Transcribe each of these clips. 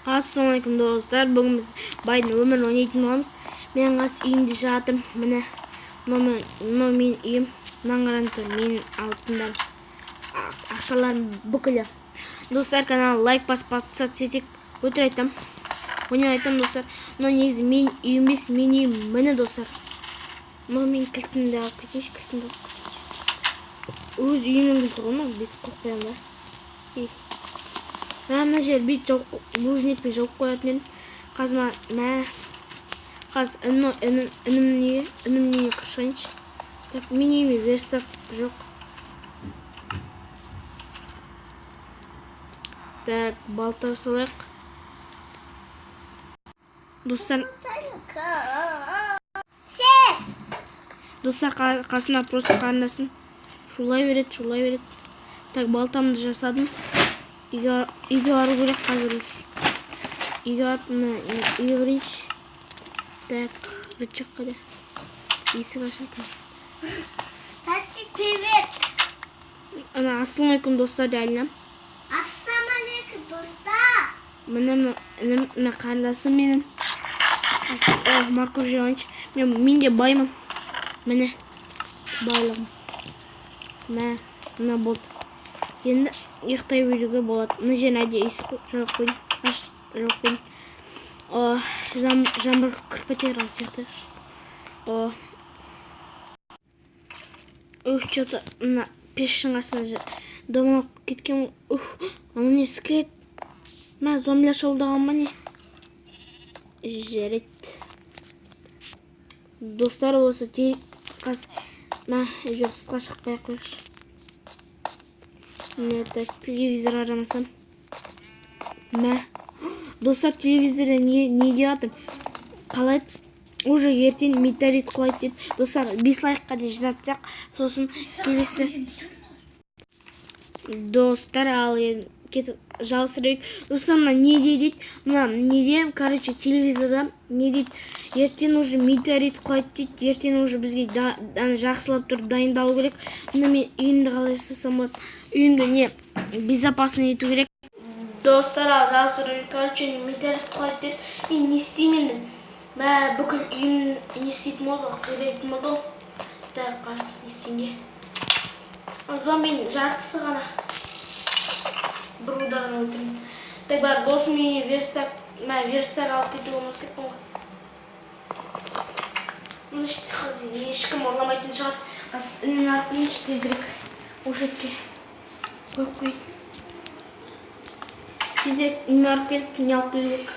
Ассалаумағалейкум, достар! Бүгін біз байдың өмірін ойнайтын боламыз. Мен қазір үйімде жатырмын. Міне, мынау менің үйім. Мынаны қараңыздар, менің алтындарым, ақшаларым бүкілі. Достар, каналға лайк басып, подписаться етейік. Өтірік айтамын, ойнап айтамын, достар. Мынау негізі менің үйім емес, менің үйім міне, достар. Мынау менің кілтімді алып кетейінші, кілтімді алып кетейінші. Өз үйімнің кілті ғой мынау, бүйтіп қойып қоямын да. Ей. Мә, мына жер бүйтіп жауып, булыжникпен жауып қоятын едім. Қазір мә, қазір інімнің үйі, інімнің үйіне кіріп шығайыншы. Так, менің үйіме верстак жоқ. Так, балта салайық. Достар, достар, қасына просто қарындасым шулай береді, шулай береді. Так, балтамды жасадым. Үйге бару керек қазір. Үйге барып, мына үйге кірейінші. Так, рычаг қайда? Есік ашатын. Тачик, привет. Ана, ассалаумағалейкум, достар, де, Алина. Ассалаумағалейкум, достар. Міне, мына інім, мына қарындасым менің. О, морковь жеп алайыншы. Мен де баймын. Міне, байлығым. Мә, мына болды. Енді ұйықтай беруге болады. Мына жерін әдейі есік жауып қойдым. Аш, жауып қойдым. О, жаңбыр кіріп кетер ал сияқты. О. Ух, чё-то мына пештің қасына домалап кеткен. Ух, анау не, скелет? Мә, зомбилер шабуылдаған ба, не? Жарайды. Достар, осы қас, мә, жоқ, сыртқа шықпай ақ қояйықшы. Міне, так, телевизор қарамасам. Мә. Достар, телевизорда не деп жатыр? Қалай? Уже ертең метеорит құлайды дейді. Достар, 5 лайкқа дейін жинап тастайық. Сосын келесі. Достар, ал енді кетіп жалғастырайық. Достар, мына не дейді? Мына неде, короче, телевизорда не дейді? Ертең уже метеорит құлайды дейді. Ертең уже бізге ана жақсылап тұрып дайындалу керек. Мына мен үйімді қалай жасасам болады? Үйімді не безопасно ету керек. Достар, ал жалғастырайық. Короче, метеорит құлайды дейді. Енді не істеймін енді? Мә, бүкіл үйім не істейтін болды ғой, қирайтын болды ғой. Так, қазір не істеймін? Зомбидің жартысы ғана. Бір удардан өлтірдім. Так, бар, досым үйіне верстак, мә, верстак алып кетуге ұмытып кеттім ғой. Мына қазір ешкім ұрламайтын шығар. Қазір інін алып келейінші тезірек. Осы жерге қойып қояйын. Тезірек інін алып келіп, не алып келу керек.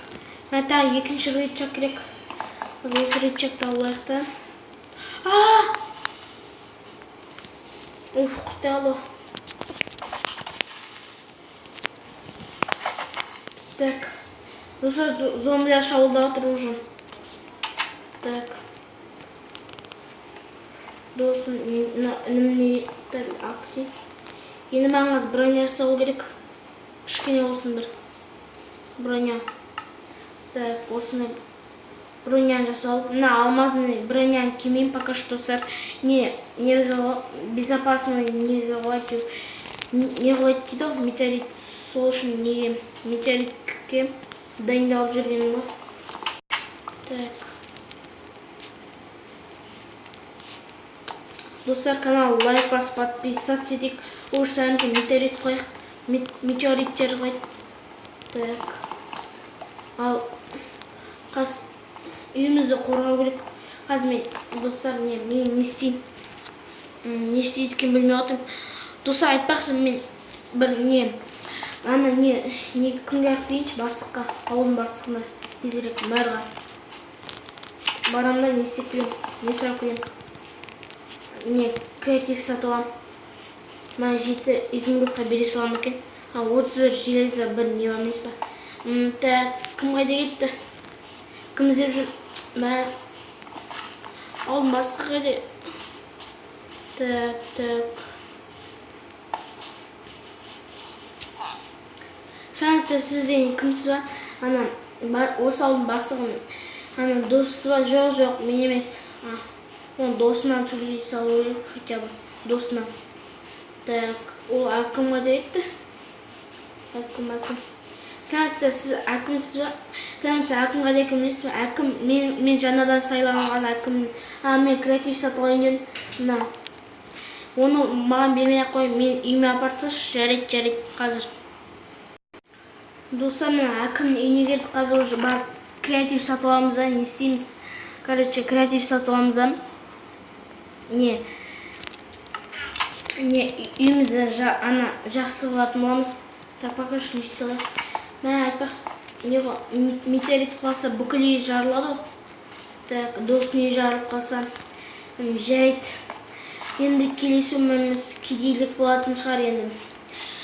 Мә, тағы екінші рычаг керек. Осы рычагты алайық та. А! Уф, құтты алу. Так. Достар, зомбилер шабуылдап отыр уже. Так. Досым, мына інімнің так, алып кетейін. Енді маған қазір броня жасау керек. Кішкене болсын бір броня. Так, осыны броня жасалып, мына алмазный броняны кимеймін пока что, достар. Не, не безопасный не қылайды, не қылайды дейді ғой, метеорит. Сол үшін неге метеоритке дайындалып жүргенім ғой. Так. Достар, канал лайк басып, подписаться етейік. Уж сәнді метеорит қояйық. Метеориттер қояйық. Так. Ал қаз үйімізді қорғау керек. Қазір мен, достар, мен не істеймін? Не істейді екенін білмей отырмын. Достар, айтпақшы, мен бір не, ана не, не кімге алып келейінші? Бастыққа, ауылдың бастығына тезірек мэрға. Барамын да не істеп келемін, не сұрап келемін. Не, креатив сатып аламын. Мына 7 изумрудқа бере саламын екен. А, 34 железо бір не бар емес па? Так, кім қайда кетті? Кім іздеп жүр? Мә, ауылдың бастығы қайда? Так, так. Сәлеметсіз, сіз деген кімсіз ба? Ана, осы ауылдың бастығының ана досысы ба? Жоқ, жоқ, мен емес. А, оның досынан төлей салу керек, хотя бы досынан. Так, ол әкім қайда кетті? Әкім, әкім. Сәлеметсіз, сіз әкімсіз ба? Сәлеметсіз, әкім қайда екенін білесіз бе? Әкім, мен жаңадан сайланған әкіммін. Мен креатив сатып алайын дедім. Мына. Оны маған бермей ақ қой, мен үйіме апарып тасташы. Жарайды, жарайды, қазір. Достар, мына әкімнің үйіне келдік, қазір уже барып креатив сатып аламыз да, не істейміз? Короче, креатив сатып аламыз да. Не? Не, үйімізді ана жақсы қылатын боламыз. Так, пока что не істей алайық. Мә, айтпақшы, не ғой, метеорит құласа бүкіл үй жарылады ғой. Так, досының үйі жарылып қалса, жайт. Енді келесі өміріміз кедейлік болатын шығар енді.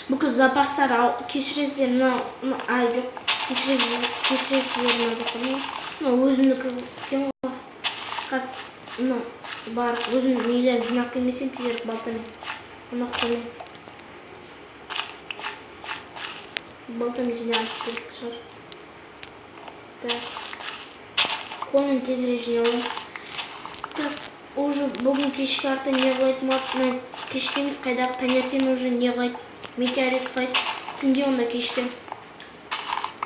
Бүкіл запастар кешіресіздер, мынау, ай, жоқ, кешіресіздер, мынау деп қойдым ғой. Мынау өзімдікі екен ғой. Қазір мынау барып өзім нелерін жинап келмесем тезірек балтамен. Мына қолмен. Балтамен жинаған тезірек шығар. Так. Қолмен тезірек жинап аламын. Так, уже бүгін кешкі арта не қылайтын болады? Мына кешкі емес, қайдағы таңертең уже не қылайды? Метеорит құлайды. Түнде онда кеште.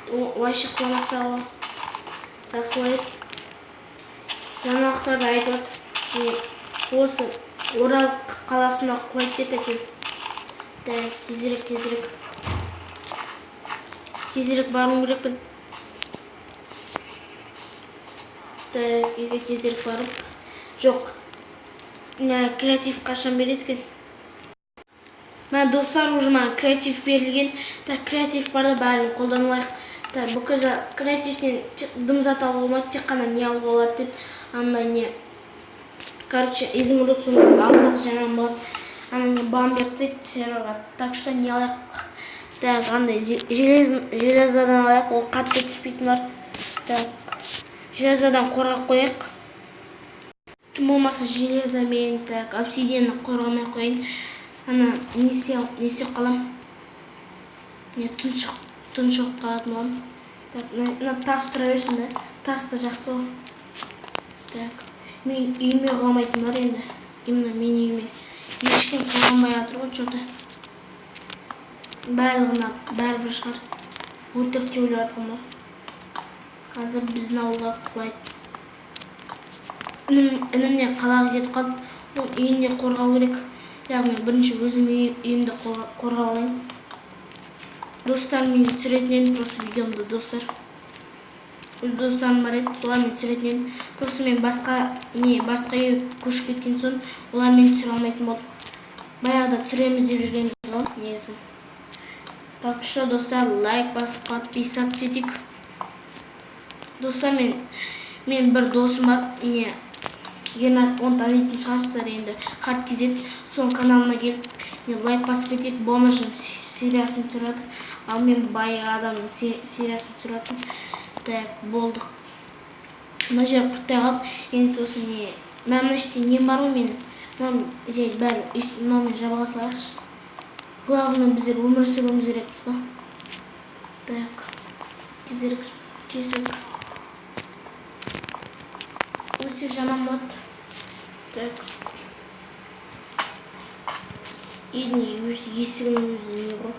Вообще құламаса ғой. Так, солай. Жаңалықтарда айтып жатыр. Не, осы Орал қаласына құлайды деді екен. Так, тезірек, тезірек. Тезірек баруым керекпін. Так, үйге тезірек барып. Жоқ. Мә, креатив қашан береді екен? Мә, достар, уже маған креатив берілген. Так, креатив бар да, бәрін қолданып алайық. Так, бүкіл креативтен дым зат алуға болмайды, тек қана не алуға болады деп. Андай не. Короче, изумруд сундук алсақ жаман болады. Ана не бан беріп тастайды серверға. Так что не алайық. Так, андай железодан алайық, ол қатты түспейтін бар. Так, железодан қорғап қояйық. Тым болмаса железомен, так, обсидианны қорғамай қояйын. Ана не істеп қалам? Не, тұншығып қалатын боламын. Так, мына тас тұра берсін да. Тас та жақсы ғой. Так, мен үйіме құламайтын бар енді. Именно мен үйіме. Ешкім құламай жатыр ғой, чё-то. Барлығына бәрібір шығар. Өтірік деп ойлап жатқан бар. Қазір біздің ауылға құлайды. Інімнен қалаға кетіп қалды. Ол үйін де қорғау керек. Яғни бірінші өзім үйімді қорғап алайын. Достарыммен түсіретін едім просто видеомды, достар. Өз достарым бар еді, солармен түсіретін едім. Просто мен басқа үйге көшіп кеткен соң олармен түсіре алмайтын болдық. Баяғыда түсіреміз деп жүргенбіз ғой негізі. Так что, достар, лайк басып подписаться етейік. Достар, мен бір досым бар, не, Ернат, оны танитын шығарсыздар енді, Хард KZ, соның каналына келіп, не, лайк басып кетейік, бомжның сериясын түсіреді. Ал мен бай адамның сериясын түсіретін. Так, болдық. Мына жер құрттай қалды. Енді сосын не, мына іште нем бар ғой менің. Мынау жай бәрі мынаумен жаба салайықшы. Главное, біздер өмір сүруіміз керекпіз ғой. Так, тезірек, тезірек. Өте жаман болады. Так. Үйдің өзі, есігінің өзі не ғой.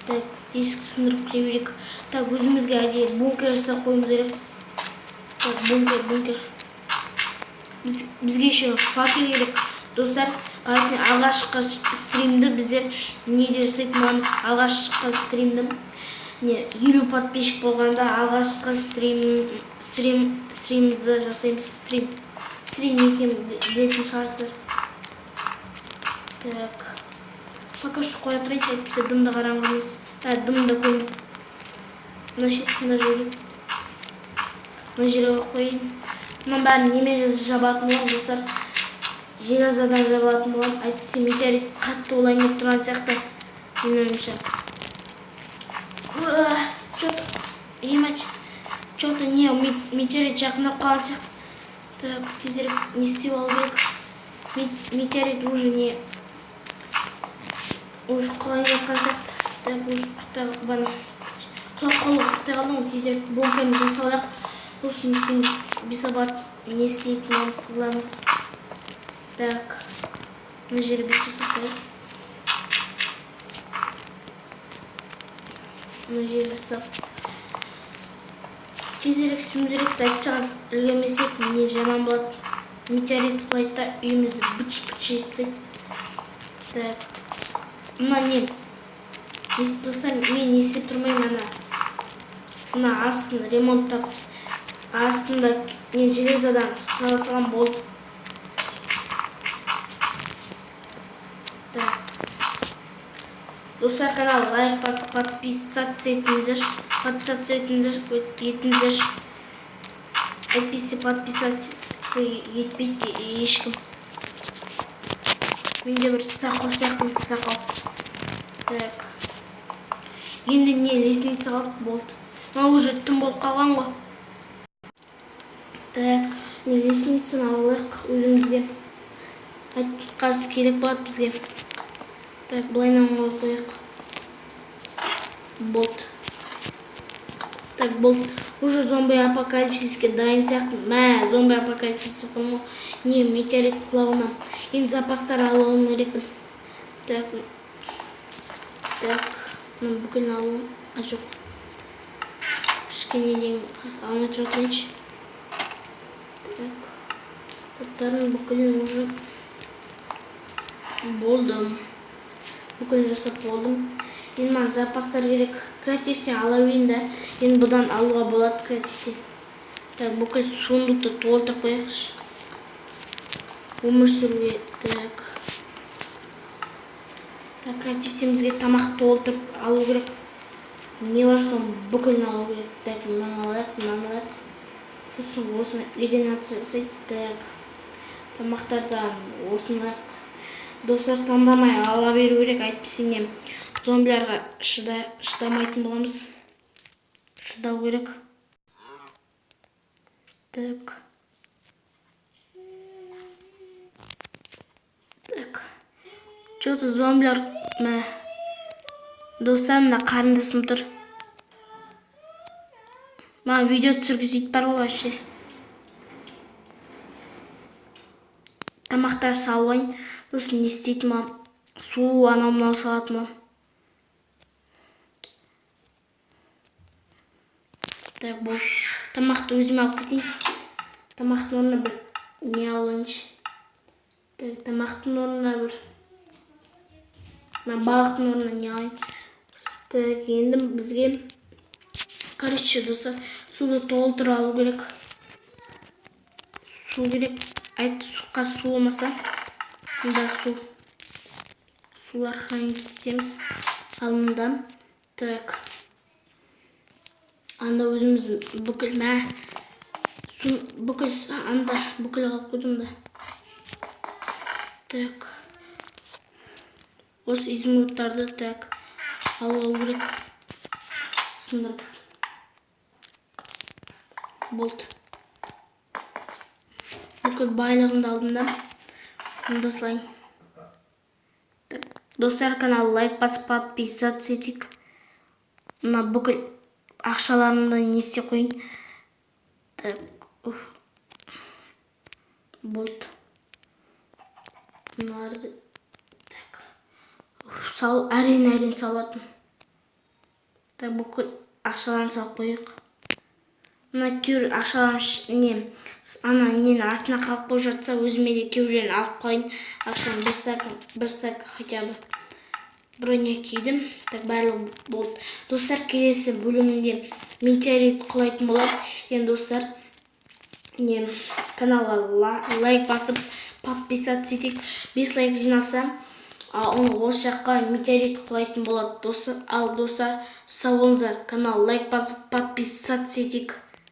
Так, есік сындырып кіре берейік. Так, өзімізге әдейі бункер жасап қоюымыз керекпіз. Так, бункер, бункер. Бізге еще факел керек. Достар, алғашқы стримді біздер неде жасайтын боламыз? Алғашқы стримді не, 50 подписчик болғанда алғашқы стримімізді жасаймыз. Стрим. Стрим не екенін білетін шығарсыздар. Так. Пока что қоя тұрайын, әйтпесе дымды қараңғы емес. Ә, дымды көрініп. Мына шетісін жіберейін. Мына жерге қойып қояйын. Мынаның бәрін немен жабатын боламын, достар? Железодан жабатын боламын. Әйтпесе метеорит қатты болайын деп тұрған сияқты. Менің ойымша. Чё-то, емәч. Чё-то не, метеорит жақындап қалған сияқты. Так, тезірек не істеп алу керек? Метеорит уже не, уже құлайын жатқан сияқты. Так, уже құрттай бана. Құлап қалуға құрттай қалдым ғой, тезірек бункерін жасап алайық. Сосын не істейміз? Бесабат не істейтін қыламыз. Так, мына жерге бүйтіп жасап қояйық. Мына жерге жасап. Тезірек істеуіміз керек, әйтпесе үлгермесек не жаман болады. Метеорит құлайды да үйімізді быт-шыт етсек. Так. Мына не? Достар, мен не істеп тұрмаймын ана. Мына астын ремонттап, астында не железодан сала салам болды. Так. Достар, канал лайк басып, подписаться етіңіздер, подписаться етіңіздер. Әйтпесе подписаться етпейді ешкім. Менде бір сақау сияқтымын, сақау. Так. Енді не, лестница қалды, болды. Мына уже түн болып қалған ғой. Так, не лестницаны алайық өзімізге. Қазір керек болады бізге. Так, былайынан қойып қояйық. Болды. Так, болды. Уже зомби апокалипсиске дайын сияқты. Мә, зомби апокалипсис деп қойдым ғой. Не, метеорит құлауына. Енді запастар алуым керекпін. Так. Так, мына бүкілін алуым. А, жоқ. Кішкенеден қазір алмай тұра тұрайыншы. Так. Заттардың бүкілін уже болдым. Бүкілін жасап болдым. Енді маған запастар керек. Креативтен ала берейін да. Енді бұдан алуға болады креативтен. Так, бүкіл сундукты толтырып қояйықшы. Өмір сүруге. Так. Так, креативтен бізге тамақ толтырып алу керек. Не бар соның бүкілін алу керек. Так, мынаны алайық, мынаны алайық. Сосын осыны регенерация жасайды. Так. Тамақтардан осыны алайық. Достар, таңдамай ала беру керек, әйтпесе не зомбиларға шыдамайтын боламыз. Шыдау керек. Так. Так. Чё-то зомбилар, мә. Достар, мына қарындасым тұр. Маған видео түсіргізейді бар ғой вообще. Тамақтар салып алайын. Сосын не істейтін боламын? Су анау мынау салатын боламын. Так, болды. Тамақты өзіме алып кетейін. Тамақтың орнына бір не алайыншы. Так, тамақтың орнына бір мына балықтың орнына не алайын. Так, енді бізге, короче, достар, суды толтырып алу керек. Су керек. Айт, суқа су болмаса, мында су. Сулар хранить етеміз. Ал мында. Так. Анда өзіміз бүкіл, мә, су, бүкіл, анда бүкіл қалып қойдым да. Так. Осы изумрудтарды, так, алып алу керек. Сындырып. Болды. Бүкіл байлығымды алдым да. Мында салайын. Так. Достар, канал лайк басып, подписаться етейік. Мына бүкіл ақшаларымды не істеп қояйын. Так, уф. Болды. Мыналарды, так. Уф, сал, әрең-әрең салатын. Так, бүкіл ақшаларын салып қояйық. Мына кейбір ақшаларым не, ана нені астына қалып қойып жатса, өзіме де кейбіреуін алып қалайын. Ақшаны бір стак хотя бы броня кидім. Так, барлығы болды. Достар, келесі бөлімінде метеорит құлайтын болады. Енді достар, не, каналға лайк басып, подписаться етейік. 5 лайк жиналса, оны осы жаққа метеорит құлайтын болады. Достар, ал достар, сау болыңыздар. Канал лайк басып, подписаться етейік.